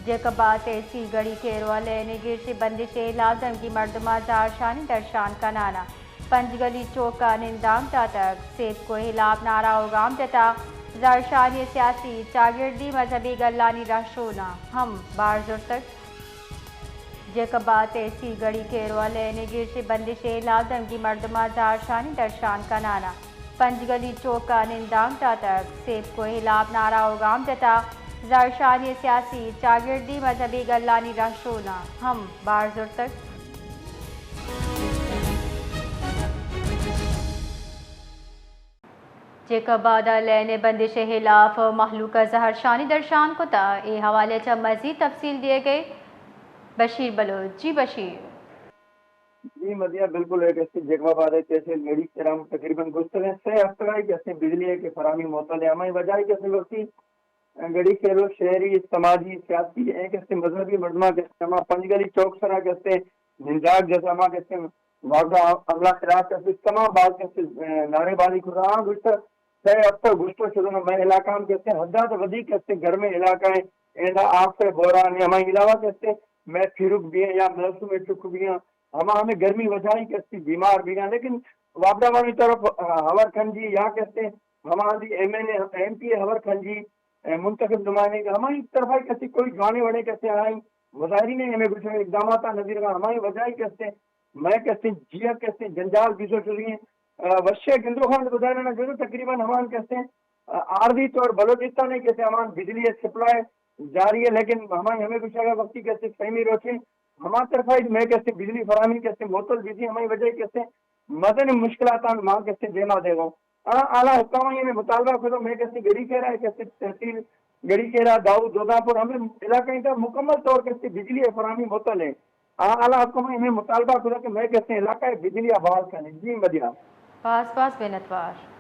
جیکب ءَ تحصیل گڑی کیرو ءَ لین ءِ گیش بندش ءِ ہلاپ دمگی مردماں زہرشانی درشان کنان ءَ پنجگلی چوک ءَ نندانک داتگ۔ سیبکو ءِ ہلاپ نعرہ ءُ گام جتا۔ زہرشانی ءَ سیاسی، چاگردی، مذہبی گلانی رہشوناں ہم بار زرتگ۔ جیکب ءَ تحصیل گڑی کیرو ءَ لین ءِ گیش بندش ءِ ہلاپ دمگی مردماں زہرشانی درشان کنان ءَ پنجگلی چوک ءَ نندانک داتگ۔ سیبکو ءِ ہلاپ نعرہ ءُ گام جتا۔ زہرشانی ءَ سیاسی، چاگردی، مذہبی گلانی رہشوناں ہم بار زرتگ۔ جیکب ءَ لین ءِ بندش ءِ ہلاپ مہلوک ءَ زہرشانی درشان کتا۔ اے حوالہ ءَ چہ مزید تفصیل دیگ ءَ بشیر بلوچ۔ جی بشیر۔ جی مدیہ، بالکل ایک اسے جیکب آباد ءِ تحصیل گڑی کیرو ءَ تقریباً گوستگیں سے ہفتگائی کہ اسے بجلی ءِ کہ فراہمی معطل ہے، ہمائی وجہ ہے کہ اسے وقتی گڑی کیرو شہری، سماجی، سیاسی، ایک اسے مذہبی مردماں کہ اسے ہما پنجگلی چوک سرا کہ اسے ننداگ جیسے ہما کہ اسے واپڈا حملہ خلاف کہ اسے تمام باز کہ اسے نعرے بازی کر رہا گوشتہ سے ہفتہ گوشتہ شروع میں علاقہ ہم کہ اسے حداں تو ودی کہ اسے گرمیں علاقہ ہیں، ایندا آف سے بوران ہے، ہمائی علاوہ کہ اسے میں پھرک بھی ہیں یا موسم چک بھی ہیں، ہما ہمیں گرمی وجہ ہی کہ اسے بیمار بھی ہیں، لیکن واپڈا والی طرف، آ، ہور کھنجی یا کہ اسے ہما دی ایم این اے، ایم پی اے ہور کھنجی، اے، منتخب نمائندے کہ ہماری طرف ہے کہ اسے کوئی جوانے وڑے کہ اسے آئیں مظاہرین نے ہمیں کچھ اقدامات نظیر کا ہماری وجہ ہی کہ اسے میں کہ اسے جیا کہ اسے جنجال بیسو چلی ہیں، آ، وشے گندو خان گزارنا جو تقریباً ہمان کہ اسے، آ، عارضی طور بلوچستان ہے کہ اسے ہمان بجلی ہے سپلائی جاری ہے، لیکن ہماری ہمیں کچھ اگر وقتی کہ اسے فہمی روچے ہما طرف ہے میں کہ اسے بجلی فراہمی کہ اسے معطل بجلی ہماری وجہ کہ اسے مزن مشکلات آن ماں کہ اسے دیما دے گو۔ آ، اعلیٰ حکام یہ میں مطالبہ کرو میں کہ اسے گڑی کیرو کہ اسے تحصیل گڑی کیرو، داؤد، دودان پور ہمیں علاقہ کا مکمل طور کہ اسے بجلی فراہمی معطل ہے۔ آ، اعلیٰ حکام یہ میں مطالبہ کرو کہ میں کہ اسے علاقہ بجلی بحال کرنے۔ جی مدیہ۔ باز باز منتوار۔